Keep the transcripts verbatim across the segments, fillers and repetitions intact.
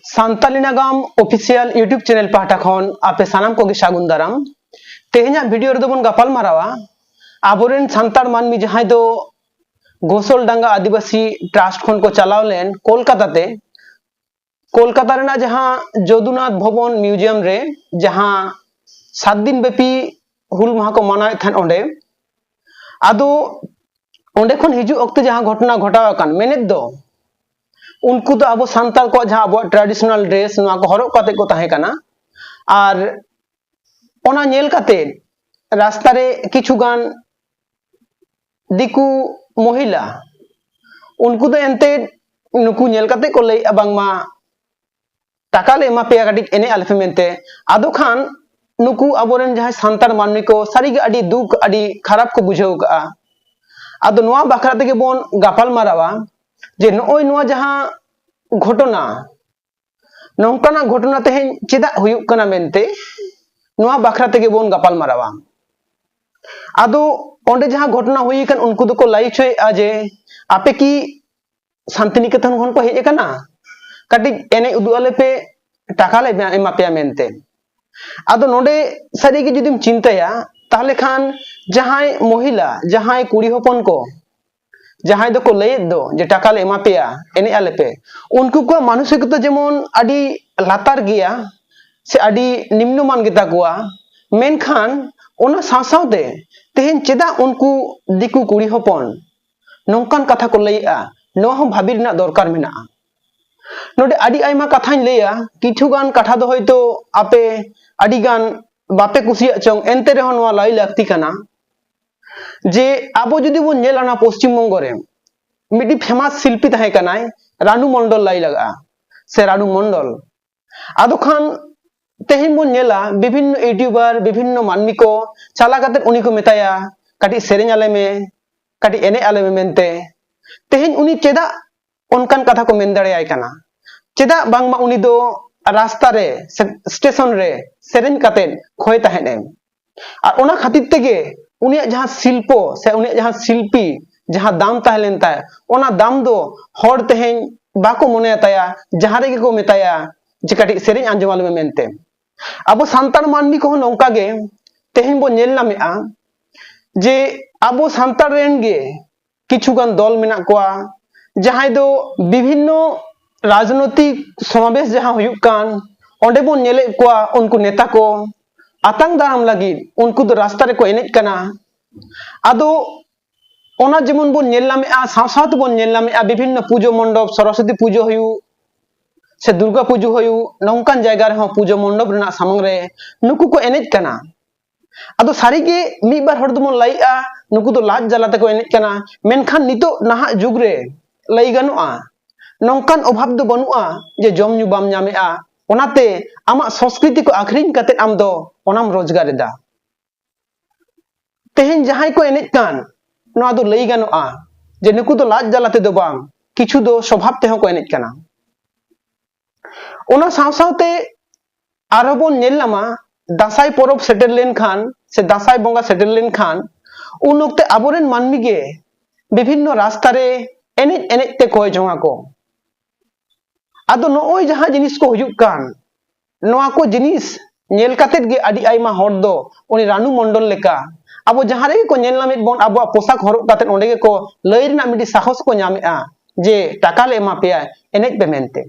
ᱥᱟᱱᱛᱟᱞᱤ ᱱᱟᱜᱟᱢ official YouTube channel ᱯᱟᱦᱴᱟ ᱠᱷᱚᱱ ᱟᱯᱮ ᱥᱟᱱᱟᱢ ᱠᱚᱜᱮ ᱥᱟᱹᱜᱩᱱ ᱫᱟᱨᱟᱢ᱾ ᱛᱮᱦᱮᱧᱟᱜ ᱵᱷᱤᱰᱤᱭᱳ ᱨᱮᱫᱚ ᱵᱚᱱ ᱜᱟᱯᱟᱞ ᱢᱟᱨᱟᱣᱟ ᱟᱵᱚᱨᱮᱱ ᱥᱟᱱᱛᱟᱲ ᱢᱟᱹᱱᱢᱤ ᱡᱟᱦᱟᱸᱭ ᱫᱚ ᱜᱳᱥᱚᱞᱰᱟᱸᱜᱟ ᱟᱹᱫᱤᱵᱟᱹᱥᱤ ᱴᱨᱟᱥᱴ ᱠᱷᱚᱱ ᱠᱚ ᱪᱟᱞᱟᱣ ᱞᱮᱱ ᱠᱳᱞᱠᱟᱛᱟ ᱛᱮ᱾ ᱠᱳᱞᱠᱟᱛᱟ ᱨᱮᱱᱟᱜ ᱡᱟᱦᱟᱸ ᱡᱚᱫᱩᱱᱟᱛᱷ ᱵᱷᱚᱵᱚᱱ ᱢᱤᱭᱩᱡᱤᱭᱟᱢ ᱨᱮ ᱡᱟᱦᱟᱸ ᱥᱟᱛ ᱫᱤᱱ ᱵᱮᱯᱤ ᱦᱩᱞ ᱢᱟᱦᱟ ᱠᱚ ᱢᱟᱱᱟᱣᱮᱫ ᱛᱟᱦᱮᱸᱫ ᱚᱸᱰᱮ, ᱟᱫᱚ ᱚᱸᱰᱮ ᱠᱷᱚᱱ ᱦᱤᱡᱩᱜ ᱚᱠᱛᱮ ᱡᱟᱦᱟᱸ ᱜᱷᱚᱴᱚᱱᱟ ᱜᱷᱚᱴᱟᱣ ᱟᱠᱟᱱ, ᱢᱮᱱᱮᱫ ᱫᱚ ᱩᱱᱠᱩ ᱫᱚ ᱟᱵᱚ ᱥᱟᱱᱛᱟᱲ ᱠᱚᱣᱟᱜ ᱡᱟᱦᱟᱸ ᱟᱵᱚᱣᱟᱜ ᱴᱨᱟᱰᱤᱥᱚᱱᱟᱞ ᱰᱨᱮᱥ, ᱱᱚᱣᱟ ᱠᱚ ᱦᱚᱨᱚᱜ ᱠᱟᱛᱮ ᱠᱚ ᱛᱟᱦᱮᱸ ᱠᱟᱱᱟ᱾ ᱟᱨ ᱚᱱᱟ ᱧᱮᱞ ᱠᱟᱛᱮ ᱨᱟᱥᱛᱟ ᱨᱮ ᱠᱤᱪᱷᱩ ᱜᱟᱱ ᱫᱤᱠᱩ ᱢᱚᱦᱤᱞᱟ, ᱩᱱᱠᱩ ᱫᱚ ᱮᱱᱛᱮ ᱱᱩᱠᱩ ᱧᱮᱞ ᱠᱟᱛᱮ ᱠᱚ ᱞᱟᱹᱭᱮᱜᱼᱟ ᱵᱟᱝᱢᱟ ᱴᱟᱠᱟ ᱞᱮ ᱮᱢᱟ ᱯᱮᱭᱟ, ᱠᱟᱹᱴᱤᱡ ᱮᱱᱮᱡ ᱟᱞᱮ ᱯᱮ ᱢᱮᱱᱛᱮ᱾ ᱟᱫᱚ ᱠᱷᱟᱱ ᱱᱩᱠᱩ ᱟᱵᱚᱨᱮᱱ ᱡᱟᱦᱟᱸᱭ ᱥᱟᱱᱛᱟᱲ ᱢᱟᱹᱱᱢᱤ ᱠᱚ ᱥᱟᱹᱨᱤᱜᱮ ᱟᱹᱰᱤ ᱫᱩᱠ, ᱟᱹᱰᱤ ᱠᱷᱟᱨᱟᱯ ᱠᱚ ᱵᱩᱡᱷᱟᱹᱣ ᱠᱟᱜᱼᱟ᱾ ᱟᱫᱚ ᱱᱚᱣᱟ ᱵᱟᱠᱷᱨᱟ ᱛᱮᱜᱮ ᱵᱚᱱ ᱜᱟᱯᱟᱞ ᱢᱟᱨᱟᱣᱟ ᱡᱮ ᱱᱚᱜᱼᱚᱭ ᱱᱚᱣᱟ ᱡᱟᱦᱟᱸ ᱜᱷᱚᱴᱚᱱᱟ, ᱱᱚᱝᱠᱟᱱᱟᱜ ᱜᱷᱚᱴᱚᱱᱟ ᱛᱮᱦᱮᱧ ᱪᱮᱫᱟᱜ ᱦᱩᱭᱩᱜ ᱠᱟᱱᱟ ᱢᱮᱱᱛᱮ, ᱱᱚᱣᱟ ᱵᱟᱠᱷᱨᱟ ᱛᱮᱜᱮ ᱵᱚᱱ ᱜᱟᱯᱟᱞ ᱢᱟᱨᱟᱣᱟ᱾ ᱟᱫᱚ ᱚᱸᱰᱮ ᱡᱟᱦᱟᱸ ᱜᱷᱚᱴᱚᱱᱟ ᱦᱩᱭ ᱟᱠᱟᱱ, ᱩᱱᱠᱩ ᱫᱚᱠᱚ ᱞᱟᱹᱭ ᱦᱚᱪᱚᱭᱮᱫᱼᱟ ᱡᱮ ᱟᱯᱮ ᱠᱤ ᱥᱟᱱᱛᱤᱱᱤᱠᱮᱛᱚᱱ ᱠᱷᱚᱱ ᱠᱚ ᱦᱮᱡ ᱟᱠᱟᱱᱟ, ᱠᱟᱹᱴᱤᱡ ᱮᱱᱮᱡ ᱩᱫᱩᱜ ᱟᱞᱮ ᱯᱮ, ᱴᱟᱠᱟ ᱞᱮ ᱮᱢᱟ ᱯᱮᱭᱟ ᱢᱮᱱᱛᱮ᱾ ᱟᱫᱚ ᱱᱚᱰᱮ ᱥᱟᱹᱨᱤᱜᱮ ᱡᱩᱫᱤᱢ ᱪᱤᱱᱛᱟᱹᱭᱟ, ᱛᱟᱦᱚᱞᱮ ᱠᱷᱟᱱ ᱡᱟᱦᱟᱸᱭ ᱢᱚᱦᱤᱞᱟ, ᱡᱟᱦᱟᱸᱭ ᱠᱩᱲᱤ ᱦᱚᱯᱚᱱ ᱠᱚ, ᱡᱟᱦᱟᱸᱭ ᱫᱚᱠᱚ ᱞᱟᱹᱭᱮᱫ ᱫᱚ ᱡᱮ ᱴᱟᱠᱟ ᱞᱮ ᱮᱢᱟ ᱯᱮᱭᱟ, ᱮᱱᱮᱡ ᱟᱞᱮ ᱯᱮ, ᱩᱱᱠᱩ ᱠᱚᱣᱟᱜ ᱢᱟᱱᱚᱥᱤᱠᱚᱛᱟ ᱡᱮᱢᱚᱱ ᱟᱹᱰᱤ ᱞᱟᱛᱟᱨ ᱜᱮᱭᱟ ᱥᱮ ᱟᱹᱰᱤ ᱱᱤᱢᱱᱚᱢᱟᱱ ᱜᱮᱛᱟ ᱠᱚᱣᱟ, ᱢᱮᱱᱠᱷᱟᱱ ᱚᱱᱟ ᱥᱟᱶ ᱥᱟᱶᱛᱮ ᱛᱮᱦᱮᱧ ᱪᱮᱫᱟᱜ ᱩᱱᱠᱩ ᱫᱤᱠᱩ ᱠᱩᱲᱤ ᱦᱚᱯᱚᱱ ᱱᱚᱝᱠᱟᱱ ᱠᱟᱛᱷᱟ ᱠᱚ ᱞᱟᱹᱭᱮᱜᱼᱟ, ᱱᱚᱣᱟ ᱦᱚᱸ ᱵᱷᱟᱹᱵᱤ ᱨᱮᱱᱟᱜ ᱫᱚᱨᱠᱟᱨ ᱢᱮᱱᱟᱜᱼᱟ᱾ ᱱᱚᱰᱮ ᱟᱹᱰᱤ ᱟᱭᱢᱟ ᱠᱟᱛᱷᱟᱧ ᱞᱟᱹᱭᱟ, ᱠᱤᱪᱷᱩ ᱜᱟᱱ ᱠᱟᱛᱷᱟ ᱫᱚ ᱦᱚᱭᱛᱳ ᱟᱯᱮ ᱟᱹᱰᱤ ᱜᱟᱱ ᱵᱟᱯᱮ ᱠᱩᱥᱤᱭᱟᱜ ᱪᱚᱝ, ᱮᱱᱛᱮ ᱨᱮᱦᱚᱸ ᱱᱚᱣᱟ ᱞᱟᱹᱭ ᱞᱟᱹᱠᱛᱤ ᱠᱟᱱᱟ ᱡᱮ ᱟᱵᱚ ᱡᱩᱫᱤ ᱵᱚᱱ ᱧᱮᱞᱟ, ᱱᱚᱣᱟ ᱯᱚᱥᱪᱤᱢ ᱵᱚᱝᱜᱚ ᱨᱮ ᱢᱤᱫᱴᱤᱡ ᱯᱷᱮᱢᱟᱥ ᱥᱤᱞᱯᱤ ᱛᱟᱦᱮᱸ ᱠᱟᱱᱟᱭ, ᱨᱟᱱᱩ ᱢᱚᱱᱰᱚᱞ ᱞᱟᱹᱭ ᱞᱟᱜᱟᱜᱼᱟ, ᱥᱮ ᱨᱟᱱᱩ ᱢᱚᱱᱰᱚᱞ᱾ ᱟᱫᱚ ᱠᱷᱟᱱ ᱛᱮᱦᱮᱧ ᱵᱚᱱ ᱧᱮᱞᱟ, ᱵᱤᱵᱷᱤᱱᱱᱚ ᱤᱭᱩᱴᱩᱵᱟᱨ, ᱵᱤᱵᱷᱤᱱᱱᱚ ᱢᱟᱹᱱᱢᱤ ᱠᱚ ᱪᱟᱞᱟᱣ ᱠᱟᱛᱮ ᱩᱱᱤ ᱠᱚ ᱢᱮᱛᱟᱭᱟ, "ᱠᱟᱹᱴᱤᱡ ᱥᱮᱨᱮᱧ ᱟᱞᱮ ᱢᱮ, ᱠᱟᱹᱴᱤᱡ ᱮᱱᱮᱡ ᱟᱞᱮ ᱢᱮ" ᱢᱮᱱᱛᱮ᱾ ᱛᱮᱦᱮᱧ ᱩᱱᱤ ᱪᱮᱫᱟᱜ ᱚᱱᱠᱟᱱ ᱠᱟᱛᱷᱟ ᱠᱚ ᱢᱮᱱ ᱫᱟᱲᱮᱭᱟᱭ ᱠᱟᱱᱟ? ᱪᱮᱫᱟᱜ ᱵᱟᱝᱢᱟ ᱩᱱᱤ ᱫᱚ ᱨᱟᱥᱛᱟ ᱨᱮ ᱥᱮ ᱥᱴᱮᱥᱚᱱ ᱨᱮ ᱥᱮᱨᱮᱧ ᱠᱟᱛᱮ ᱠᱷᱚᱭ ᱛᱟᱦᱮᱸᱫ ᱮ᱾ ᱟᱨ ᱚᱱᱟ ᱠᱷᱟᱹᱛᱤᱨ ᱛᱮᱜᱮ ᱩᱱᱤᱭᱟᱜ ᱡᱟᱦᱟᱸ ᱥᱤᱞᱯᱚ ᱥᱮ ᱩᱱᱤᱭᱟᱜ ᱡᱟᱦᱟᱸ ᱥᱤᱞᱯᱤ, ᱡᱟᱦᱟᱸ ᱫᱟᱢ ᱛᱟᱦᱮᱸ ᱞᱮᱱ ᱛᱟᱭ, ᱚᱱᱟ ᱫᱟᱢ ᱫᱚ ᱦᱚᱲ ᱛᱮᱦᱮᱧ ᱵᱟᱠᱚ ᱢᱚᱱᱮᱭᱟᱛᱟᱭᱟ, ᱡᱟᱦᱟᱸ ᱨᱮᱜᱮ ᱠᱚ ᱢᱮᱛᱟᱭᱟ ᱡᱮ ᱠᱟᱹᱴᱤᱡ ᱥᱮᱨᱮᱧ ᱟᱸᱡᱚᱢ ᱟᱞᱮ ᱢᱮ ᱢᱮᱱᱛᱮ᱾ ᱟᱵᱚ ᱥᱟᱱᱛᱟᱲ ᱢᱟᱹᱱᱢᱤ ᱠᱚᱦᱚᱸ ᱱᱚᱝᱠᱟ ᱜᱮ ᱛᱮᱦᱮᱧ ᱵᱚᱱ ᱧᱮᱞ ᱧᱟᱢᱮᱫᱼᱟ ᱡᱮ ᱟᱵᱚ ᱥᱟᱱᱛᱟᱲ ᱨᱮᱱ ᱜᱮ ᱠᱤᱪᱷᱩ ᱜᱟᱱ ᱫᱚᱞ ᱢᱮᱱᱟᱜ ᱠᱚᱣᱟ, ᱡᱟᱦᱟᱸᱭ ᱫᱚ ᱵᱤᱵᱷᱤᱱᱱᱚ ᱨᱟᱡᱽᱱᱳᱭᱛᱤᱠ ᱥᱚᱢᱟᱵᱮᱥ ᱡᱟᱦᱟᱸ ᱦᱩᱭᱩᱜ ᱠᱟᱱ, ᱚᱸᱰᱮ ᱵᱚᱱ ᱧᱮᱞᱮᱫ ᱠᱚᱣᱟ ᱩᱱᱠᱩ ᱱᱮᱛᱟ ᱠᱚ ᱟᱛᱟᱝ ᱫᱟᱨᱟᱢ ᱞᱟᱹᱜᱤᱫ ᱩᱱᱠᱩ ᱫᱚ ᱨᱟᱥᱛᱟ ᱨᱮᱠᱚ ᱮᱱᱮᱡ ᱠᱟᱱᱟ᱾ ᱟᱫᱚ ᱚᱱᱟ ᱡᱮᱢᱚᱱ ᱵᱚᱱ ᱧᱮᱞ ᱧᱟᱢᱮᱫᱼᱟ, ᱥᱟᱶ ᱥᱟᱶ ᱛᱮᱵᱚᱱ ᱧᱮᱞ ᱧᱟᱢᱮᱫᱼᱟ ᱵᱤᱵᱷᱤᱱᱱᱚ ᱯᱩᱡᱟᱹ ᱢᱚᱱᱰᱚᱯ, ᱥᱚᱨᱚᱥᱚᱛᱤ ᱯᱩᱡᱟᱹ ᱦᱩᱭᱩᱜ ᱥᱮ ᱫᱩᱨᱜᱟ ᱯᱩᱡᱟᱹ ᱦᱩᱭᱩᱜ, ᱱᱚᱝᱠᱟᱱ ᱡᱟᱭᱜᱟ ᱨᱮᱦᱚᱸ ᱯᱩᱡᱟᱹ ᱢᱚᱱᱰᱚᱯ ᱨᱮᱱᱟᱜ ᱥᱟᱢᱟᱝ ᱨᱮ ᱱᱩᱠᱩ ᱠᱚ ᱮᱱᱮᱡ ᱠᱟᱱᱟ᱾ ᱟᱫᱚ ᱥᱟᱹᱨᱤᱜᱮ ᱢᱤᱫ ᱵᱟᱨ ᱦᱚᱲ ᱫᱚᱵᱚᱱ ᱞᱟᱹᱭᱮᱜᱼᱟ, ᱱᱩᱠᱩ ᱫᱚ ᱞᱟᱡ ᱡᱟᱞᱟ ᱛᱮᱠᱚ ᱮᱱᱮᱡ ᱠᱟᱱᱟ, ᱢᱮᱱᱠᱷᱟᱱ ᱱᱤᱛᱚᱜ ᱱᱟᱦᱟᱜ ᱡᱩᱜᱽ ᱨᱮ ᱞᱟᱹᱭ ᱜᱟᱱᱚᱜᱼᱟ, ᱱᱚᱝᱠᱟᱱ ᱚᱵᱷᱟᱵ ᱫᱚ ᱵᱟᱹᱱᱩᱜᱼᱟ ᱡᱮ ᱡᱚᱢ ᱧᱩ ᱵᱟᱢ ᱧᱟᱢᱮᱜᱼᱟ, ᱚᱱᱟᱛᱮ ᱟᱢᱟᱜ ᱥᱚᱸᱥᱠᱨᱤᱛᱤ ᱠᱚ ᱟᱹᱠᱷᱨᱤᱧ ᱠᱟᱛᱮ ᱟᱢ ᱫᱚ ᱚᱱᱟᱢ ᱨᱳᱡᱽᱜᱟᱨ ᱮᱫᱟ᱾ ᱛᱮᱦᱮᱧ ᱡᱟᱦᱟᱸᱭ ᱠᱚ ᱮᱱᱮᱡ ᱠᱟᱱ, ᱱᱚᱣᱟ ᱫᱚ ᱞᱟᱹᱭ ᱜᱟᱱᱚᱜᱼᱟ ᱡᱮ ᱱᱩᱠᱩ ᱫᱚ ᱞᱟᱡ ᱡᱟᱞᱟ ᱛᱮᱫᱚ ᱵᱟᱝ, ᱠᱤᱪᱷᱩ ᱫᱚ ᱥᱚᱵᱷᱟᱵ ᱛᱮᱦᱚᱸ ᱠᱚ ᱮᱱᱮᱡ ᱠᱟᱱᱟ᱾ ᱚᱱᱟ ᱥᱟᱶ ᱥᱟᱶᱛᱮ ᱟᱨᱦᱚᱸ ᱵᱚᱱ ᱧᱮᱞ ᱧᱟᱢᱟ, ᱫᱟᱸᱥᱟᱭ ᱯᱚᱨᱚᱵᱽ ᱥᱮᱴᱮᱨ ᱞᱮᱱᱠᱷᱟᱱ ᱥᱮ ᱫᱟᱸᱥᱟᱭ ᱵᱚᱸᱜᱟ ᱥᱮᱴᱮᱨ ᱞᱮᱱᱠᱷᱟᱱ, ᱩᱱ ᱚᱠᱛᱮ ᱟᱵᱚᱨᱮᱱ ᱢᱟᱹᱱᱢᱤ ᱜᱮ ᱵᱤᱵᱷᱤᱱᱱᱚ ᱨᱟᱥᱛᱟ ᱨᱮ ᱮᱱᱮᱡ ᱮᱱᱮᱡ ᱛᱮ ᱠᱚᱭ ᱡᱚᱝ ᱟᱠᱚ᱾ ᱟᱫᱚ ᱱᱚᱜᱼᱚᱭ ᱡᱟᱦᱟᱸ ᱡᱤᱱᱤᱥ ᱠᱚ ᱦᱩᱭᱩᱜ ᱠᱟᱱ, ᱱᱚᱣᱟ ᱠᱚ ᱡᱤᱱᱤᱥ ᱧᱮᱞ ᱠᱟᱛᱮᱫ ᱜᱮ ᱟᱹᱰᱤ ᱟᱭᱢᱟ ᱦᱚᱲ ᱫᱚ ᱩᱱᱤ ᱨᱟᱱᱩ ᱢᱚᱱᱰᱚᱞ ᱞᱮᱠᱟ ᱟᱵᱚ ᱡᱟᱦᱟᱸ ᱨᱮᱜᱮ ᱠᱚ ᱧᱮᱞ ᱧᱟᱢᱮᱫ ᱵᱚᱱ, ᱟᱵᱚᱣᱟᱜ ᱯᱳᱥᱟᱠ ᱦᱚᱨᱚᱜ ᱠᱟᱛᱮᱫ ᱚᱸᱰᱮ ᱜᱮᱠᱚ ᱞᱟᱹᱭ ᱨᱮᱱᱟᱜ ᱢᱤᱫᱴᱤᱡ ᱥᱟᱦᱚᱥ ᱠᱚ ᱧᱟᱢᱮᱫᱼᱟ ᱡᱮ ᱴᱟᱠᱟ ᱞᱮ ᱮᱢᱟ ᱯᱮᱭᱟ, ᱮᱱᱮᱡ ᱯᱮ ᱢᱮᱱᱛᱮ᱾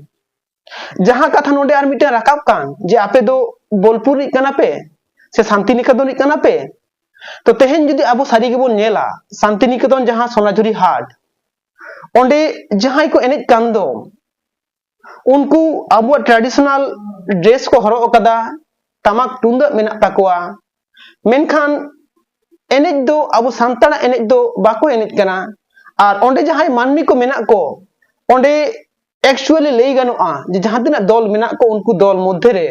ᱡᱟᱦᱟᱸ ᱠᱟᱛᱷᱟ ᱱᱚᱰᱮ ᱟᱨ ᱢᱤᱫᱴᱮᱱ ᱨᱟᱠᱟᱵ ᱠᱟᱱ ᱡᱮ ᱟᱯᱮ ᱫᱚ ᱵᱳᱞᱯᱩᱨ ᱨᱤᱱᱤᱡ ᱠᱟᱱᱟ ᱯᱮ ᱥᱮ ᱥᱟᱱᱛᱤᱱᱤᱠᱮᱛᱚᱱ ᱨᱤᱱᱤᱡ ᱠᱟᱱᱟ ᱯᱮ, ᱛᱚ ᱛᱮᱦᱮᱧ ᱡᱩᱫᱤ ᱟᱵᱚ ᱥᱟᱹᱨᱤ ᱜᱮᱵᱚᱱ ᱧᱮᱞᱟ, ᱥᱟᱱᱛᱤᱱᱤᱠᱮᱛᱚᱱ ᱡᱟᱦᱟᱸ ᱥᱚᱱᱟᱡᱷᱩᱨᱤ ᱦᱟᱴ, ᱚᱸᱰᱮ ᱡᱟᱦᱟᱸᱭ ᱠᱚ ᱮᱱᱮᱡ ᱠᱟᱱ ᱫᱚ, ᱩᱱᱠᱩ ᱟᱵᱚᱣᱟᱜ traditional dress ᱠᱚ ᱦᱚᱨᱚᱜ ᱟᱠᱟᱫᱟ, ᱴᱟᱢᱟᱠ ᱛᱩᱢᱫᱟᱜ ᱢᱮᱱᱟᱜ ᱛᱟᱠᱚᱣᱟ, ᱢᱮᱱᱠᱷᱟᱱ ᱮᱱᱮᱡ ᱫᱚ ᱟᱵᱚ ᱥᱟᱱᱛᱟᱲᱟᱜ ᱮᱱᱮᱡ ᱫᱚ ᱵᱟᱠᱚ ᱮᱱᱮᱡ ᱠᱟᱱᱟ᱾ ᱟᱨ ᱚᱸᱰᱮ ᱡᱟᱦᱟᱸᱭ ᱢᱟᱹᱱᱢᱤ ᱠᱚ ᱢᱮᱱᱟᱜ ᱠᱚ, ᱚᱸᱰᱮ actually ᱞᱟᱹᱭ ᱜᱟᱱᱚᱜᱼᱟ ᱡᱮ ᱡᱟᱦᱟᱸ ᱛᱤᱱᱟᱹᱜ ᱫᱚᱞ ᱢᱮᱱᱟᱜ ᱠᱚ, ᱩᱱᱠᱩ ᱫᱚᱞ ᱢᱚᱫᱽᱫᱷᱮ ᱨᱮ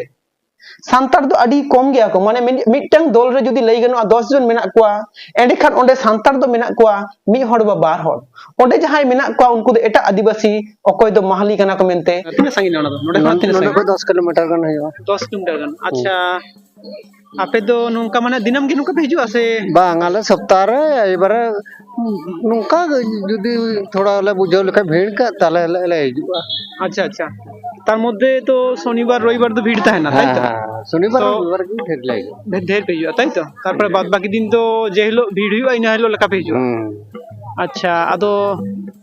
ᱥᱟᱱᱛᱟᱲ ᱫᱚ ᱟᱹᱰᱤ ᱠᱚᱢ ᱜᱮᱭᱟ ᱠᱚ᱾ ᱢᱟᱱᱮ ᱢᱤᱫ-, ᱢᱤᱫᱴᱟᱝ ᱫᱚᱞ ᱨᱮ ᱡᱩᱫᱤ ᱞᱟᱹᱭ ᱜᱟᱱᱚᱜᱼᱟ ᱫᱚᱥ ᱡᱚᱱ ᱢᱮᱱᱟᱜ ᱠᱚᱣᱟ, ᱮᱸᱰᱮᱠᱷᱟᱱ ᱚᱸᱰᱮ ᱥᱟᱱᱛᱟᱲ ᱫᱚ ᱢᱮᱱᱟᱜ ᱠᱚᱣᱟ ᱢᱤᱫ ᱦᱚᱲ ᱵᱟ ᱵᱟᱨ ᱦᱚᱲ᱾ ᱚᱸᱰᱮ ᱡᱟᱦᱟᱸᱭ ᱢᱮᱱᱟᱜ ᱠᱚᱣᱟ ᱩᱱᱠᱩ ᱫᱚ ᱮᱴᱟᱜ ᱟᱹᱫᱤᱵᱟᱹᱥᱤ, ᱚᱠᱚᱭ ᱫᱚ ᱢᱟᱦᱞᱤ ᱠᱟᱱᱟ ᱠᱚ ᱢᱮᱱᱛᱮ᱾ ᱛᱤᱱᱟᱹᱜ ᱥᱟᱺᱜᱤᱧᱟ ᱚᱱᱟ ᱫᱚ? ᱱᱚᱰᱮ ᱠᱷᱚᱱᱟᱜ ᱛᱤᱱᱟᱹᱜ ᱱᱚᱰᱮ ᱥᱟᱺᱜᱤᱧᱟ? ᱠᱷᱚᱱ ᱫᱚᱥ ᱠᱤᱞᱳᱢᱤᱴᱟᱨ ᱜᱟᱱ ᱦᱩᱭᱩᱜᱼᱟ᱾ ᱫᱚᱥ ᱠᱤᱞᱳᱢᱤᱴᱟᱨ ᱜᱟᱱ᱾ ᱟᱪᱪᱷᱟ, ᱟᱯᱮ ᱫᱚ ᱱᱚᱝᱠᱟ ᱢᱟᱱᱮ ᱫᱤᱱᱟᱹᱢ ᱜᱮ ᱱᱚᱝᱠᱟ ᱯᱮ ᱦᱤᱡᱩᱜᱼᱟ ᱥᱮ? ᱵᱟᱝ, ᱟᱞᱮ ᱥᱚᱯᱛᱟᱦᱚ ᱨᱮ ᱮᱵᱟᱨᱮ ᱱᱚᱝᱠᱟ ᱜᱮ ᱡᱩᱫᱤ ᱛᱷᱚᱲᱟ ᱞᱮ ᱵᱩᱡᱷᱟᱹᱣ ᱞᱮᱠᱷᱟᱱ ᱵᱷᱤᱲ ᱠᱟᱜ, ᱛᱟᱦᱞᱮ ᱞᱮ, ᱞᱮ ᱦᱤᱡᱩᱜᱼᱟ᱾ ᱟᱪᱪᱷᱟ, ᱟᱪᱪᱷᱟ᱾ ᱛᱟᱨ ᱢᱚᱫᱽᱫᱷᱮ ᱛᱚ ᱥᱚᱱᱤᱵᱟᱨ ᱨᱚᱵᱤᱵᱟᱨ ᱫᱚ ᱵᱷᱤᱲ ᱛᱟᱦᱮᱱᱟ, ᱛᱟᱭ ᱦᱮᱸ, ᱛᱚ? ᱦᱮᱸ, ᱥᱚᱱᱤᱵᱟᱨ ᱛᱚ ᱨᱚᱵᱤᱵᱟᱨ ᱜᱮ ᱰᱷᱮᱨ ᱞᱮ ᱦᱤᱡᱩᱜᱼᱟ᱾ ᱰᱷᱮᱨ, ᱰᱷᱮᱨ ᱯᱮ ᱦᱤᱡᱩᱜᱼᱟ, ᱛᱟᱭ ᱛᱚ? ᱛᱟᱨᱯᱚᱨᱮ ᱵᱟᱫ ᱵᱟᱹᱠᱤ ᱫᱤᱱ ᱫᱚ ᱡᱮ ᱦᱤᱞᱳᱜ ᱵᱷᱤᱲ ᱦᱩᱭᱩᱜᱼᱟ, ᱤᱱᱟᱹ ᱦᱤᱞᱳᱜ ᱞᱮᱠᱟ ᱯᱮ ᱦᱤᱡᱩᱜᱼᱟ? ᱦᱩᱸ᱾ ᱟᱪᱪᱷᱟ, ᱟᱫᱚ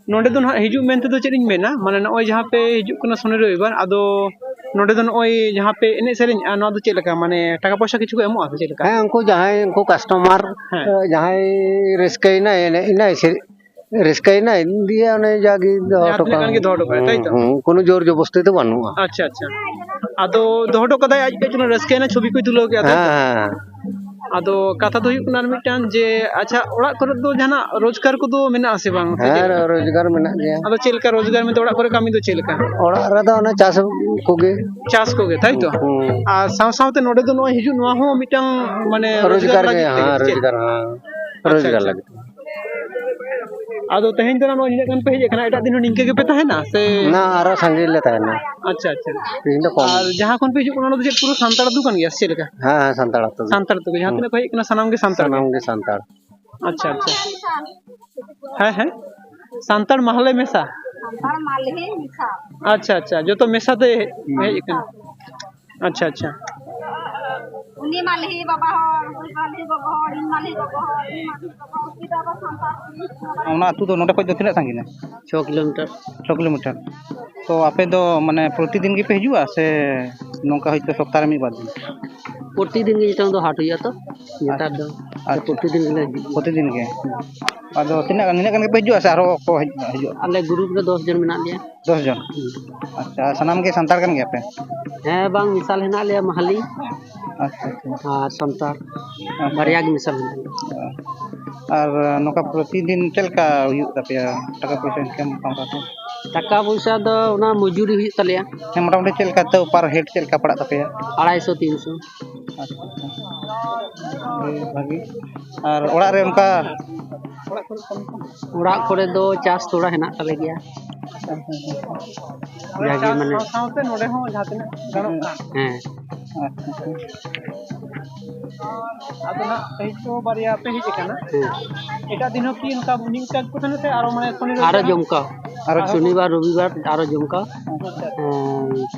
ᱱᱚᱰᱮ ᱫᱚ ᱱᱟᱦᱟᱜ ᱦᱤᱡᱩᱜ ᱢᱮᱱᱛᱮ ᱫᱚ ᱪᱮᱫ ᱤᱧ ᱢᱮᱱᱟ, ᱢᱟᱱᱮ ᱱᱚᱜᱼᱚᱭ ᱡᱟᱦᱟᱸ ᱯᱮ ᱦᱤᱡᱩᱜ ᱠᱟᱱᱟ ᱥᱚᱱᱤ ᱨᱚᱵᱤᱵᱟᱨ, ᱟᱫᱚ ᱱᱚᱰᱮ ᱫᱚ ᱱᱚᱜᱼᱚᱭ ᱡᱟᱦᱟᱸ ᱯᱮ ᱮᱱᱮᱡ ᱥᱮᱨᱮᱧᱮᱜᱼᱟ, ᱱᱚᱣᱟ ᱫᱚ ᱪᱮᱫ ᱞᱮᱠᱟ? ᱢᱟᱱᱮ ᱴᱟᱠᱟ ᱯᱚᱭᱥᱟ ᱠᱤᱪᱷᱩ ᱠᱚ ᱮᱢᱚᱜᱼᱟ ᱥᱮ ᱪᱮᱫ ᱞᱮᱠᱟ? ᱦᱮᱸ, ᱩᱱᱠᱩ ᱡᱟᱦᱟᱸᱭ, ᱩᱱᱠᱩ ᱠᱟᱥᱴᱚᱢᱟᱨ, ᱦᱮᱸ᱾ ᱡᱟᱦᱟᱸᱭ ᱨᱟᱹᱥᱠᱟᱹᱭᱮᱱᱟᱭ, ᱮᱱᱮᱡ ᱮᱱᱟᱭ, ᱥᱮ-, ᱨᱟᱹᱥᱠᱟᱹᱭᱮᱱᱟᱭ, ᱫᱤᱭᱮ ᱚᱱᱮ ᱡᱟᱜᱮ ᱫᱚᱦᱚ ᱡᱟᱦᱟᱸ ᱦᱚᱴᱚ ᱛᱤᱱᱟᱹᱜ ᱠᱟᱜᱼᱟ᱾ ᱜᱟᱱ ᱜᱮ ᱫᱚᱦᱚ ᱦᱚᱴᱚ ᱠᱟᱜᱼᱟᱭ, ᱛᱟᱭ ᱛᱚ? ᱦᱩᱸ, ᱦᱩᱸ, ᱠᱳᱱᱳ ᱡᱳᱨ ᱡᱚᱵᱚᱥᱛᱤ ᱫᱚ ᱵᱟᱹᱱᱩᱜᱼᱟ᱾ ᱟᱪᱪᱷᱟ, ᱟᱪᱪᱷᱟ᱾ ᱟᱫᱚ ᱫᱚᱦᱚ ᱦᱚᱴᱚ ᱠᱟᱫᱟᱭ ᱟᱡ ᱜᱮ, ᱪᱚᱞᱚ ᱨᱟᱹᱥᱠᱟᱹᱭᱮᱱᱟ, ᱪᱷᱚᱵᱤ ᱠᱚᱭ ᱛᱩᱞᱟᱹᱣ ᱠᱮᱫᱟ, ᱛᱟᱭ ᱛᱚ? ᱦᱮᱸ, ᱦᱮᱸ᱾ ᱟᱫᱚ ᱠᱟᱛᱷᱟ ᱫᱚ ᱦᱩᱭᱩᱜ ᱠᱟᱱᱟ ᱟᱨ ᱢᱤᱫᱴᱟᱝ ᱡᱮ, ᱟᱪᱪᱷᱟ, ᱚᱲᱟᱜ ᱠᱚᱨᱮ ᱫᱚ ᱡᱟᱦᱟᱱᱟᱜ ᱨᱳᱡᱽᱜᱟᱨ ᱠᱚᱫᱚ ᱢᱮᱱᱟᱜᱼᱟ ᱥᱮ ᱵᱟᱝ? ᱥᱮ ᱦᱮᱸ, ᱪᱮᱫ ᱞᱮᱠᱟ? ᱨᱳᱡᱽᱜᱟᱨ ᱢᱮᱱᱟᱜ ᱜᱮᱭᱟ᱾ ᱟᱫᱚ ᱪᱮᱫ ᱞᱮᱠᱟ ᱨᱳᱡᱽᱜᱟᱨ ᱢᱮᱱᱛᱮ ᱚᱲᱟᱜ ᱠᱚᱨᱮ ᱠᱟᱹᱢᱤ ᱫᱚ ᱪᱮᱫ ᱞᱮᱠᱟ? ᱚᱲᱟᱜ ᱨᱮᱫᱚ ᱚᱱᱮ ᱪᱟᱥ ᱠᱚᱜᱮ᱾ ᱪᱟᱥ ᱠᱚᱜᱮ, ᱛᱟᱭ ᱛᱚ? ᱦᱩᱸ᱾ ᱟᱨ ᱥᱟᱶ ᱥᱟᱶᱛᱮ ᱱᱚᱰᱮ ᱫᱚ ᱱᱚᱜᱼᱚᱭ ᱦᱤᱡᱩᱜ, ᱱᱚᱣᱟ ᱦᱚᱸ ᱢᱤᱫᱴᱟᱝ, ᱢᱟᱱᱮ, ᱨᱳᱡᱽᱜᱟᱨ ᱨᱳᱡᱽᱜᱟᱨ ᱜᱮ, ᱞᱟᱹᱜᱤᱫ ᱛᱮ, ᱦᱮᱸ, ᱥᱮ ᱪᱮᱫ? ᱨᱳᱡᱽᱜᱟᱨ, ᱦᱮᱸ᱾ ᱟᱪᱪᱷᱟ, ᱨᱳᱡᱽᱜᱟᱨ ᱟᱪᱪᱷᱟ᱾ ᱞᱟᱹᱜᱤᱫ᱾ ᱟᱫᱚ ᱛᱮᱦᱮᱧ ᱫᱚ ᱱᱚᱜᱼᱚᱭ ᱱᱤᱱᱟᱹᱜ ᱜᱟᱱ ᱯᱮ ᱦᱮᱡ ᱟᱠᱟᱱᱟ, ᱮᱴᱟᱜ ᱫᱤᱱ ᱦᱚᱸ ᱱᱤᱝᱠᱟᱹ ᱜᱮᱯᱮ ᱛᱟᱦᱮᱱᱟ ᱥᱮ? ᱱᱟ, ᱟᱨᱚ ᱥᱟᱸᱜᱮ ᱞᱮ ᱛᱟᱦᱮᱱᱟ᱾ ᱟᱪᱪᱷᱟ, ᱟᱪᱪᱷᱟ᱾ ᱛᱮᱦᱮᱧ ᱫᱚ ᱠᱚᱢ᱾ ᱟᱨ ᱡᱟᱦᱟᱸ ᱠᱷᱚᱱ ᱯᱮ ᱦᱤᱡᱩᱜ ᱠᱟᱱᱟ, ᱚᱱᱟ ᱫᱚ ᱪᱮᱫ ᱯᱩᱨᱟᱹ ᱥᱟᱱᱛᱟᱲ ᱟᱹᱛᱩ ᱠᱟᱱ ᱜᱮᱭᱟ ᱥᱮ ᱪᱮᱫ ᱞᱮᱠᱟ? ᱦᱮᱸ, ᱦᱮᱸ, ᱥᱟᱱᱛᱟᱲ ᱟᱹᱛᱩ ᱜᱮ᱾ ᱥᱟᱱᱛᱟᱲ ᱟᱹᱛᱩ ᱜᱮ, ᱡᱟᱦᱟᱸ ᱦᱩᱸ᱾ ᱛᱤᱱᱟᱹᱜ ᱠᱚ ᱦᱮᱡ ᱟᱠᱟᱱᱟ, ᱥᱟᱱᱟᱢ ᱜᱮ ᱥᱟᱱᱛᱟᱲ ᱜᱮ? ᱥᱟᱱᱟᱢ ᱜᱮ ᱥᱟᱱᱛᱟᱲ᱾ ᱟᱪᱪᱷᱟ, ᱟᱪᱪᱷᱟ᱾ ᱦᱮᱸ, ᱦᱮᱸ᱾ ᱥᱟᱱᱛᱟᱲ ᱢᱟᱦᱞᱮ ᱢᱮᱥᱟ? ᱥᱟᱱᱛᱟᱲ ᱢᱟᱞᱦᱮ ᱢᱮᱥᱟ᱾ ᱟᱪᱪᱷᱟ, ᱟᱪᱪᱷᱟ, ᱡᱚᱛᱚ ᱢᱮᱥᱟ ᱛᱮ ᱦᱮᱡ ᱟᱠᱟᱱᱟ᱾ ᱟᱪᱪᱷᱟ, ᱟᱪᱪᱷᱟ᱾ ᱩᱱᱤ ᱢᱟᱞᱦᱮ ᱵᱟᱵᱟ ᱦᱚᱲ, ᱩᱱᱤ ᱢᱟᱞᱦᱮ ᱜᱚᱜᱚ ᱦᱚᱲ, ᱤᱧ ᱢᱟᱞᱦᱮ ᱜᱚᱜᱚ ᱦᱚᱲ, ᱩᱱᱤ ᱢᱟᱞᱦᱮ ᱜᱚᱜᱚ ᱦᱚᱲ, ᱩᱱᱠᱩ ᱫᱚ ᱟᱵᱚ ᱥᱟᱱᱛᱟᱲ ᱠᱟᱱᱟ᱾ ᱚᱱᱟ ᱟᱹᱛᱩ ᱫᱚ ᱱᱚᱰᱮ ᱠᱷᱚᱡ ᱫᱚ ᱛᱤᱱᱟᱹᱜ ᱥᱟᱺᱜᱤᱧᱟ? ᱪᱷᱚ ᱠᱤᱞᱳᱢᱤᱴᱟᱨ᱾ ᱪᱷᱚ ᱠᱤᱞᱳᱢᱤᱴᱟᱨ᱾ ᱛᱚ ᱟᱯᱮ ᱫᱚ ᱢᱟᱱᱮ ᱯᱨᱚᱛᱤᱫᱤᱱ ᱜᱮᱯᱮ ᱦᱤᱡᱩᱜᱼᱟ ᱥᱮ ᱱᱚᱝᱠᱟ ᱦᱚᱭᱛᱳ ᱥᱚᱯᱛᱟᱦᱚ ᱨᱮ ᱢᱤᱫ ᱵᱟᱨ ᱫᱤᱱ? ᱯᱨᱚᱛᱤᱫᱤᱱ ᱜᱮ, ᱱᱤᱛᱚᱝ ᱫᱚ ᱦᱟᱴ ᱦᱩᱭᱩᱜᱼᱟ ᱛᱚ, ᱱᱮᱛᱟᱨ ᱫᱚ᱾ ᱟᱪᱪᱷᱟ᱾ ᱯᱨᱚᱛᱤᱫᱤᱱ ᱜᱮᱞᱮ ᱦᱤᱡᱩᱜᱼᱟ᱾ ᱯᱨᱚᱛᱤᱫᱤᱱ ᱜᱮ? ᱟᱫᱚ ᱛᱤᱱᱟᱹᱜ ᱜᱟᱱ, ᱱᱤᱱᱟᱹᱜ ᱜᱟᱱ ᱜᱮᱯᱮ ᱦᱤᱡᱩᱜᱼᱟ ᱥᱮ ᱟᱨᱦᱚᱸ ᱠᱚ ᱦᱤᱡᱩᱜᱼᱟ? ᱟᱞᱮ ᱜᱨᱩᱯ ᱨᱮ ᱫᱚᱥ ᱡᱚᱱ ᱢᱮᱱᱟᱜ ᱞᱮᱭᱟ᱾ ᱫᱚᱥ ᱡᱚᱱ? ᱦᱩᱸ᱾ ᱟᱪᱪᱷᱟ, ᱟᱨ ᱥᱟᱱᱟᱢ ᱜᱮ ᱥᱟᱱᱛᱟᱲ ᱠᱟᱱ ᱜᱮᱭᱟᱯᱮ? ᱦᱮᱸ, ᱵᱟᱝ, ᱢᱮᱥᱟᱞ ᱦᱮᱱᱟᱜ ᱞᱮᱭᱟ, ᱢᱟᱦᱟᱞᱤ᱾ ᱟᱪᱪᱷᱟ, ᱟᱪᱪᱷᱟ᱾ ᱟᱨ ᱥᱟᱱᱛᱟᱲ, ᱟᱪᱪᱷᱟ᱾ ᱵᱟᱨᱭᱟ ᱜᱮ ᱢᱮᱥᱟᱞ ᱦᱮᱱᱟᱜ ᱞᱮᱭᱟ᱾ ᱟᱨ ᱱᱚᱝᱠᱟ ᱯᱨᱚᱛᱤᱫᱤᱱ ᱪᱮᱫ ᱞᱮᱠᱟ ᱦᱩᱭᱩᱜ ᱛᱟᱯᱮᱭᱟ, ᱴᱟᱠᱟ ᱯᱚᱭᱥᱟ ᱤᱱᱠᱟᱢ ᱢᱚᱴᱟᱢᱩᱴᱤ? ᱴᱟᱠᱟ ᱯᱚᱭᱥᱟ ᱫᱚ ᱚᱱᱟ ᱢᱚᱡᱩᱨᱤ ᱦᱩᱭᱩᱜ ᱛᱟᱞᱮᱭᱟ᱾ ᱦᱮᱸ, ᱢᱚᱴᱟᱢᱩᱴᱤ ᱪᱮᱫ ᱞᱮᱠᱟ ᱛᱟᱹᱣ per head ᱪᱮᱫ ᱞᱮᱠᱟ ᱯᱟᱲᱟᱜ ᱛᱟᱯᱮᱭᱟ? ᱟᱲᱟᱭᱥᱚ, ᱛᱤᱱᱥᱚ᱾ ᱟᱪᱪᱷᱟ, ᱟᱪᱪᱷᱟ᱾ ᱟᱹᱰᱤ ᱵᱷᱟᱹᱜᱤ᱾ ᱟᱨ ᱚᱲᱟᱜ ᱨᱮ ᱚᱱᱠᱟ? ᱚᱲᱟᱜ ᱠᱚᱨᱮ ᱫᱚ ᱪᱟᱥ ᱛᱷᱚᱲᱟ ᱦᱮᱱᱟᱜ ᱛᱟᱞᱮ ᱜᱮᱭᱟ᱾ ᱡᱟᱜᱮ ᱪᱟᱥ ᱢᱟᱱᱮ ᱥᱟᱶ ᱥᱟᱶᱛᱮ ᱱᱚᱰᱮ ᱦᱚᱸ ᱡᱟᱦᱟᱸ ᱛᱤᱱᱟᱹᱜ ᱜᱟᱱᱚᱜ ᱠᱟᱱ᱾ ᱦᱮᱸ᱾ ᱟᱪᱪᱷᱟ᱾ ᱟᱫᱚ ᱱᱟᱜ ᱛᱮᱦᱮᱧ ᱛᱚ ᱵᱟᱨᱭᱟ ᱯᱮ ᱦᱮᱡ ᱟᱠᱟᱱᱟ᱾ ᱦᱮᱸ᱾ ᱮᱴᱟᱜ ᱫᱤᱱ ᱦᱚᱸ ᱠᱤ ᱚᱱᱠᱟ ᱢᱤᱫ ᱴᱟᱝ ᱠᱚ ᱛᱟᱦᱮᱱᱟ ᱥᱮ ᱟᱨᱚ ᱢᱟᱱᱮ ᱥᱚᱱᱤ ᱨᱚᱵᱤ ᱟᱨᱚ ᱵᱟᱨ? ᱡᱚᱢᱠᱟᱣ᱾ ᱟᱨᱚ ᱟᱨᱚ ᱥᱚᱱᱤᱵᱟᱨ, ᱨᱚᱵᱤᱵᱟᱨ ᱟᱨᱚ ᱡᱚᱢᱠᱟᱣ᱾ ᱟᱪᱪᱷᱟ᱾ ᱦᱮᱸ,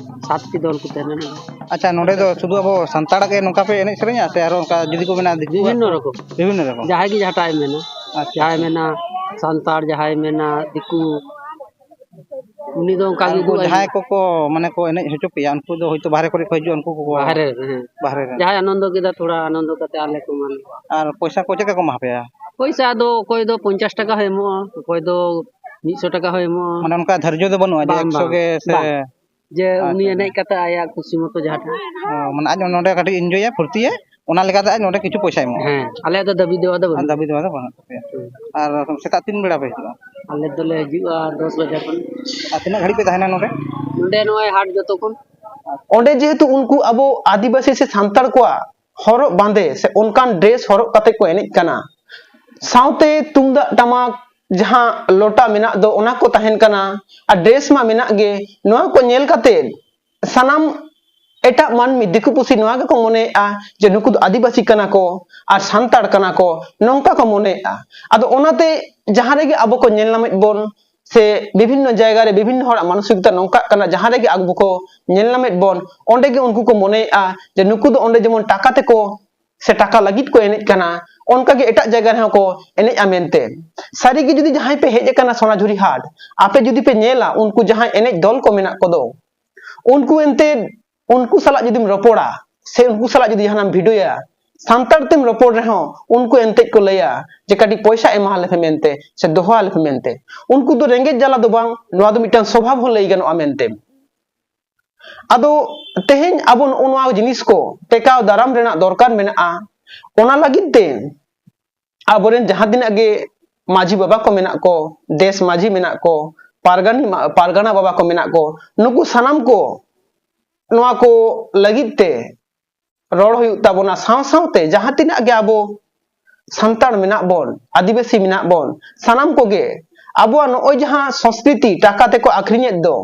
ᱥᱟᱛ ᱴᱤ ᱫᱚᱞ ᱠᱚ ᱛᱟᱦᱮᱱᱟ᱾ ᱟᱪᱪᱷᱟ, ᱱᱚᱰᱮ ᱫᱚ ᱥᱩᱫᱷᱩ ᱟᱵᱚ ᱥᱟᱱᱛᱟᱲᱟᱜ ᱜᱮ ᱱᱚᱝᱠᱟ ᱯᱮ ᱮᱱᱮᱡ ᱥᱮᱨᱮᱧᱟ ᱥᱮ ᱟᱨᱚ ᱚᱱᱠᱟ ᱡᱩᱫᱤ ᱠᱚ ᱢᱮᱱᱟ ᱫᱤᱠᱩᱣᱟᱜ? ᱵᱤᱵᱷᱤᱱᱱᱚ ᱨᱚᱠᱚᱢ᱾ ᱵᱤᱵᱷᱤᱱᱱᱚ ᱨᱚᱠᱚᱢ᱾ ᱡᱟᱦᱟᱸᱭ ᱜᱮ ᱡᱟᱦᱟᱸᱴᱟᱜ ᱮ ᱢᱮᱱᱟ᱾ ᱟᱪᱪᱷᱟ, ᱡᱟᱦᱟᱸᱭ ᱟᱪᱪᱷᱟ᱾ ᱢᱮᱱᱟ ᱥᱟᱱᱛᱟᱲ, ᱡᱟᱦᱟᱸᱭ ᱢᱮᱱᱟ ᱫᱤᱠᱩ, ᱩᱱᱤ ᱫᱚ ᱚᱱᱠᱟ ᱟᱨ ᱜᱮ ᱩᱱᱠᱩ ᱩᱫᱩᱜ ᱟᱭ ᱡᱟᱦᱟᱸᱭ ᱦᱩᱭᱩᱜᱼᱟ᱾ ᱠᱚᱠᱚ ᱢᱟᱱᱮ ᱠᱚ ᱮᱱᱮᱡ ᱦᱚᱪᱚ ᱯᱮᱭᱟ, ᱩᱱᱠᱩ ᱫᱚ ᱦᱳᱭᱛᱳ ᱵᱟᱦᱨᱮ ᱠᱚᱨᱮ ᱠᱚ ᱦᱤᱡᱩᱜᱼᱟ, ᱩᱱᱠᱩ ᱠᱚᱠᱚ ᱵᱟᱦᱨᱮ ᱨᱮ, ᱦᱮᱸ᱾ ᱵᱟᱦᱨᱮ ᱨᱮ᱾ ᱡᱟᱦᱟᱸᱭ ᱟᱱᱚᱱᱫᱚ ᱠᱮᱫᱟ, ᱛᱷᱚᱲᱟ ᱟᱱᱚᱱᱫᱚ ᱠᱟᱛᱮ ᱟᱞᱮ ᱠᱚ ᱮᱢᱟ ᱞᱮᱭᱟ᱾ ᱟᱨ ᱯᱚᱭᱥᱟ ᱠᱚ ᱪᱮᱫ ᱞᱮᱠᱟ ᱠᱚ ᱮᱢᱟ ᱯᱮᱭᱟ? ᱯᱚᱭᱥᱟ ᱫᱚ ᱚᱠᱚᱭ ᱫᱚ ᱯᱚᱧᱪᱟᱥ ᱴᱟᱠᱟ ᱦᱚᱸᱭ ᱮᱢᱚᱜᱼᱟ, ᱚᱠᱚᱭ ᱫᱚ ᱢᱤᱫ ᱥᱚ ᱴᱟᱠᱟ ᱦᱚᱸᱭ ᱮᱢᱚᱜᱼᱟ᱾ ᱢᱟᱱᱮ ᱚᱱᱠᱟ ᱫᱷᱟᱨᱡᱚ ᱫᱚ ᱵᱟᱹᱱᱩᱜᱼᱟ ᱡᱮ ᱵᱟᱝ, ᱮᱠᱥᱚ ᱵᱟᱝ, ᱜᱮ ᱥᱮ? ᱵᱟᱝ᱾ ᱡᱮ ᱩᱱᱤ ᱟᱪᱪᱷᱟ, ᱮᱱᱮᱡ ᱟᱪᱪᱷᱟ᱾ ᱠᱟᱛᱮ ᱟᱭᱟᱜ ᱠᱩᱥᱤ ᱢᱚᱛᱚ ᱡᱟᱦᱟᱸ ᱴᱷᱮᱱ᱾ ᱚ, ᱢᱟᱱᱮ ᱟᱡ ᱱᱚᱰᱮ ᱠᱟᱹᱴᱤᱡ ᱤᱱᱡᱚᱭᱟ, ᱯᱷᱩᱨᱛᱤᱭᱟ, ᱚᱱᱟ ᱞᱮᱠᱟᱛᱮ ᱟᱡ ᱱᱚᱰᱮ ᱠᱤᱪᱷᱩ ᱯᱚᱭᱥᱟᱭ ᱮᱢᱚᱜᱼᱟ᱾ ᱦᱮᱸ, ᱟᱞᱮᱭᱟᱜ ᱫᱚ ᱫᱟᱹᱵᱤ ᱫᱮᱣᱟ ᱫᱚ ᱟᱨ ᱵᱟᱹᱱᱩᱜᱼᱟ᱾ ᱫᱟᱹᱵᱤ ᱫᱮᱣᱟ ᱫᱚ ᱵᱟᱹᱱᱩᱜ ᱛᱟᱯᱮᱭᱟ᱾ ᱦᱮᱸ᱾ ᱟᱨ ᱥᱮᱛᱟᱜ ᱛᱤᱱ ᱵᱮᱲᱟ ᱯᱮ ᱦᱤᱡᱩᱜᱼᱟ? ᱟᱞᱮ ᱫᱚᱞᱮ ᱦᱤᱡᱩᱜᱼᱟ ᱫᱚᱥ ᱵᱟᱡᱮ ᱠᱷᱚᱱ᱾ ᱟᱨ ᱛᱤᱱᱟᱹᱜ ᱜᱷᱟᱹᱲᱤᱡ ᱯᱮ ᱛᱟᱦᱮᱱᱟ ᱱᱚᱰᱮ? ᱱᱚᱰᱮ ᱱᱚᱜᱼᱚᱭ ᱦᱟᱴ ᱡᱚᱛᱚ ᱠᱷᱚᱱ᱾ ᱚᱸᱰᱮ ᱡᱮᱦᱮᱛᱩ ᱩᱱᱠᱩ ᱟᱵᱚ ᱟᱹᱫᱤᱵᱟᱹᱥᱤ ᱥᱮ ᱥᱟᱱᱛᱟᱲ ᱠᱚᱣᱟᱜ ᱦᱚᱨᱚᱜ ᱵᱟᱸᱫᱮ ᱥᱮ ᱚᱱᱠᱟᱱ ᱰᱨᱮᱥ ᱦᱚᱨᱚᱜ ᱠᱟᱛᱮ ᱠᱚ ᱮᱱᱮᱡ ᱠᱟᱱᱟ, ᱥᱟᱶᱛᱮ ᱛᱩᱢᱫᱟᱜ ᱴᱟᱢᱟᱠ ᱡᱟᱦᱟᱸ ᱞᱚᱴᱟ ᱢᱮᱱᱟᱜ ᱫᱚ ᱚᱱᱟ ᱠᱚ ᱛᱟᱦᱮᱱ ᱠᱟᱱᱟ, ᱟᱨ ᱰᱨᱮᱥ ᱢᱟ ᱢᱮᱱᱟᱜ ᱜᱮ, ᱱᱚᱣᱟ ᱠᱚ ᱧᱮᱞ ᱠᱟᱛᱮ ᱥᱟᱱᱟᱢ ᱮᱴᱟᱜ ᱢᱟᱹᱱᱢᱤ, ᱫᱤᱠᱩ ᱯᱩᱥᱤ ᱱᱚᱣᱟ ᱜᱮᱠᱚ ᱢᱚᱱᱮᱭᱮᱫᱼᱟ ᱡᱮ ᱱᱩᱠᱩ ᱫᱚ ᱟᱹᱫᱤᱵᱟᱹᱥᱤ ᱠᱟᱱᱟ ᱠᱚ ᱟᱨ ᱥᱟᱱᱛᱟᱲ ᱠᱟᱱᱟ ᱠᱚ, ᱱᱚᱝᱠᱟ ᱠᱚ ᱢᱚᱱᱮᱭᱮᱫᱼᱟ᱾ ᱟᱫᱚ ᱚᱱᱟᱛᱮ ᱡᱟᱦᱟᱸ ᱨᱮᱜᱮ ᱟᱵᱚ ᱠᱚ ᱧᱮᱞ ᱧᱟᱢᱮᱫ ᱵᱚᱱ ᱥᱮ ᱵᱤᱵᱷᱤᱱᱱᱚ ᱡᱟᱭᱜᱟ ᱨᱮ ᱵᱤᱵᱷᱤᱱᱱᱚ ᱦᱚᱲᱟᱜ ᱢᱟᱱᱚᱥᱤᱠᱚᱛᱟ ᱱᱚᱝᱠᱟᱜ ᱠᱟᱱᱟ, ᱡᱟᱦᱟᱸ ᱨᱮᱜᱮ ᱟᱵᱚ ᱠᱚ ᱧᱮᱞ ᱧᱟᱢᱮᱫ ᱵᱚᱱ, ᱚᱸᱰᱮ ᱜᱮ ᱩᱱᱠᱩ ᱠᱚ ᱢᱚᱱᱮᱭᱮᱫᱼᱟ ᱡᱮ ᱱᱩᱠᱩ ᱫᱚ ᱚᱸᱰᱮ ᱡᱮᱢᱚᱱ ᱴᱟᱠᱟ ᱛᱮᱠᱚ ᱥᱮ ᱴᱟᱠᱟ ᱞᱟᱹᱜᱤᱫ ᱠᱚ ᱮᱱᱮᱡ ᱠᱟᱱᱟ, ᱚᱱᱠᱟ ᱜᱮ ᱮᱴᱟᱜ ᱡᱟᱭᱜᱟ ᱨᱮᱦᱚᱸ ᱠᱚ ᱮᱱᱮᱡᱼᱟ ᱢᱮᱱᱛᱮ᱾ ᱥᱟᱹᱨᱤ ᱜᱮ ᱡᱩᱫᱤ ᱡᱟᱦᱟᱸᱭ ᱯᱮ ᱦᱮᱡ ᱟᱠᱟᱱᱟ ᱥᱚᱱᱟᱡᱷᱩᱨᱤ ᱦᱟᱴ, ᱟᱯᱮ ᱡᱩᱫᱤ ᱯᱮ ᱧᱮᱞᱟ ᱩᱱᱠᱩ ᱡᱟᱦᱟᱸᱭ ᱮᱱᱮᱡ ᱫᱚᱞ ᱠᱚ ᱢᱮᱱᱟᱜ ᱠᱚᱫᱚ, ᱩᱱᱠᱩ ᱮᱱᱛᱮ ᱩᱱᱠᱩ ᱥᱟᱞᱟᱜ ᱡᱩᱫᱤᱢ ᱨᱚᱯᱚᱲᱟ ᱥᱮ ᱩᱱᱠᱩ ᱥᱟᱞᱟᱜ ᱡᱩᱫᱤ ᱡᱟᱦᱟᱱᱟᱜ ᱮᱢ ᱵᱷᱤᱰᱤᱭᱳᱭᱟ, ᱥᱟᱱᱛᱟᱲ ᱛᱮᱢ ᱨᱚᱯᱚᱲ ᱨᱮᱦᱚᱸ ᱩᱱᱠᱩ ᱮᱱᱛᱮᱡ ᱠᱚ ᱞᱟᱹᱭᱟ ᱡᱮ ᱠᱟᱹᱴᱤᱡ ᱯᱚᱭᱥᱟ ᱮᱢᱟ ᱞᱮᱯᱮ ᱢᱮᱱᱛᱮ ᱥᱮ ᱫᱚᱦᱚ ᱟᱞᱮᱯᱮ ᱢᱮᱱᱛᱮ᱾ ᱩᱱᱠᱩ ᱫᱚ ᱨᱮᱸᱜᱮᱡ ᱡᱟᱞᱟ ᱫᱚ ᱵᱟᱝ, ᱱᱚᱣᱟ ᱫᱚ ᱢᱤᱫᱴᱟᱝ ᱥᱚᱵᱷᱟᱵ ᱦᱚᱸ ᱞᱟᱹᱭ ᱜᱟᱱᱚᱜᱼᱟ ᱢᱮᱱᱛᱮ᱾ ᱟᱫᱚ ᱛᱮᱦᱮᱧ ᱟᱵᱚ ᱱᱚᱜᱼᱚ ᱱᱚᱣᱟ ᱡᱤᱱᱤᱥ ᱠᱚ ᱴᱮᱠᱟᱣ ᱫᱟᱨᱟᱢ ᱨᱮᱱᱟᱜ ᱫᱚᱨᱠᱟᱨ ᱢᱮᱱᱟᱜᱼᱟ᱾ ᱚᱱᱟ ᱞᱟᱹᱜᱤᱫ ᱛᱮ ᱟᱵᱚᱨᱮᱱ ᱡᱟᱦᱟᱸ ᱛᱤᱱᱟᱹᱜ ᱜᱮ ᱢᱟᱹᱡᱷᱤ ᱵᱟᱵᱟ ᱠᱚ ᱢᱮᱱᱟᱜ ᱠᱚ, ᱫᱮᱥ ᱢᱟᱹᱡᱷᱤ ᱢᱮᱱᱟᱜ ᱠᱚ, ᱯᱟᱨᱜᱟᱱᱤ ᱢᱟ-, ᱯᱟᱨᱜᱟᱱᱟ ᱵᱟᱵᱟ ᱠᱚ ᱢᱮᱱᱟᱜ ᱠᱚ, ᱱᱩᱠᱩ ᱥᱟᱱᱟᱢ ᱠᱚ ᱱᱚᱣᱟ ᱠᱚ ᱞᱟᱹᱜᱤᱫ ᱛᱮ ᱨᱚᱲ ᱦᱩᱭᱩᱜ ᱛᱟᱵᱚᱱᱟ᱾ ᱥᱟᱶ ᱥᱟᱶᱛᱮ ᱡᱟᱦᱟᱸ ᱛᱤᱱᱟᱹᱜ ᱜᱮ ᱟᱵᱚ ᱥᱟᱱᱛᱟᱲ ᱢᱮᱱᱟᱜ ᱵᱚᱱ, ᱟᱹᱫᱤᱵᱟᱹᱥᱤ ᱢᱮᱱᱟᱜ ᱵᱚᱱ, ᱥᱟᱱᱟᱢ ᱠᱚᱜᱮ ᱟᱵᱚᱣᱟᱜ ᱱᱚᱜᱼᱚᱭ ᱡᱟᱦᱟᱸ ᱥᱚᱸᱥᱠᱨᱤᱛᱤ ᱴᱟᱠᱟ ᱛᱮᱠᱚ ᱟᱹᱠᱷᱨᱤᱧᱮᱫ ᱫᱚ,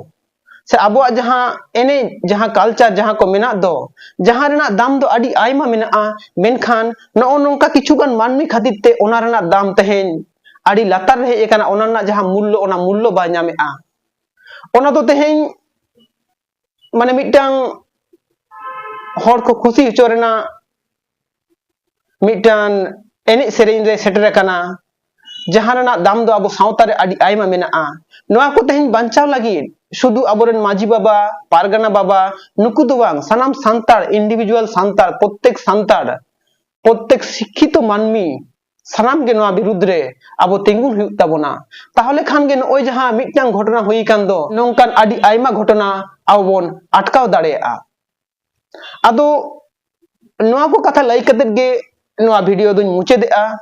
ᱥᱮ ᱟᱵᱚᱣᱟᱜ ᱡᱟᱦᱟᱸ ᱮᱱᱮᱡ, ᱡᱟᱦᱟᱸ culture, ᱡᱟᱦᱟᱸ ᱠᱚ ᱢᱮᱱᱟᱜ ᱫᱚ, ᱡᱟᱦᱟᱸ ᱨᱮᱱᱟᱜ ᱫᱟᱢ ᱫᱚ ᱟᱹᱰᱤ ᱟᱭᱢᱟ ᱢᱮᱱᱟᱜᱼᱟ, ᱢᱮᱱᱠᱷᱟᱱ ᱱᱚᱜᱼᱚ ᱱᱚᱝᱠᱟ ᱠᱤᱪᱷᱩ ᱜᱟᱱ ᱢᱟᱹᱱᱢᱤ ᱠᱷᱟᱹᱛᱤᱨ ᱛᱮ ᱚᱱᱟ ᱨᱮᱱᱟᱜ ᱫᱟᱢ ᱛᱮᱦᱮᱧ ᱟᱹᱰᱤ ᱞᱟᱛᱟᱨ ᱨᱮ ᱦᱮᱡ ᱟᱠᱟᱱᱟ, ᱚᱱᱟ ᱨᱮᱱᱟᱜ ᱡᱟᱦᱟᱸ ᱢᱩᱞᱞᱚ, ᱚᱱᱟ ᱢᱩᱞᱞᱚ ᱵᱟᱭ ᱧᱟᱢᱮᱫᱼᱟ᱾ ᱚᱱᱟ ᱫᱚ ᱛᱮᱦᱮᱧ ᱢᱟᱱᱮ ᱢᱤᱫᱴᱟᱝ ᱦᱚᱲ ᱠᱚ ᱠᱩᱥᱤ ᱦᱚᱪᱚ ᱨᱮᱱᱟᱜ ᱢᱤᱫᱴᱟᱝ ᱮᱱᱮᱡ ᱥᱮᱨᱮᱧ ᱨᱮ ᱥᱮᱴᱮᱨ ᱟᱠᱟᱱᱟ, ᱡᱟᱦᱟᱸ ᱨᱮᱱᱟᱜ ᱫᱟᱢ ᱫᱚ ᱟᱵᱚ ᱥᱟᱶᱛᱟ ᱨᱮ ᱟᱹᱰᱤ ᱟᱭᱢᱟ ᱢᱮᱱᱟᱜᱼᱟ᱾ ᱱᱚᱣᱟ ᱠᱚ ᱛᱮᱦᱮᱧ ᱵᱟᱧᱪᱟᱣ ᱞᱟᱹᱜᱤᱫ ᱥᱩᱫᱷᱩ ᱟᱵᱚᱨᱮᱱ ᱢᱟᱹᱡᱷᱤ ᱵᱟᱵᱟ, ᱯᱟᱨᱜᱟᱱᱟ ᱵᱟᱵᱟ, ᱱᱩᱠᱩ ᱫᱚ ᱵᱟᱝ, ᱥᱟᱱᱟᱢ ᱥᱟᱱᱛᱟᱲ, individual ᱥᱟᱱᱛᱟᱲ, ᱯᱨᱚᱛᱮᱠ ᱥᱟᱱᱛᱟᱲ, ᱯᱨᱚᱛᱮᱠ ᱥᱤᱠᱠᱷᱤᱛᱚ ᱢᱟᱹᱱᱢᱤ, ᱥᱟᱱᱟᱢ ᱜᱮ ᱱᱚᱣᱟ ᱵᱤᱨᱩᱫᱽ ᱨᱮ ᱟᱵᱚ ᱛᱤᱸᱜᱩᱱ ᱦᱩᱭᱩᱜ ᱛᱟᱵᱚᱱᱟ᱾ ᱛᱟᱦᱚᱞᱮ ᱠᱷᱟᱱ ᱜᱮ ᱱᱚᱜᱼᱚᱭ ᱡᱟᱦᱟᱸ ᱢᱤᱫᱴᱟᱝ ᱜᱷᱚᱴᱚᱱᱟ ᱦᱩᱭ ᱟᱠᱟᱱ ᱫᱚ, ᱱᱚᱝᱠᱟᱱ ᱟᱹᱰᱤ ᱟᱭᱢᱟ ᱜᱷᱚᱴᱚᱱᱟ ᱟᱵᱚ ᱵᱚᱱ ᱟᱴᱠᱟᱣ ᱫᱟᱲᱮᱭᱟᱜᱼᱟ᱾ ᱟᱫᱚ ᱱᱚᱣᱟ ᱠᱚ ᱠᱟᱛᱷᱟ ᱞᱟᱹᱭ ᱠᱟᱛᱮᱫ ᱜᱮ ᱱᱚᱣᱟ video ᱫᱚᱧ ᱢᱩᱪᱟᱹᱫᱮᱜᱼᱟ᱾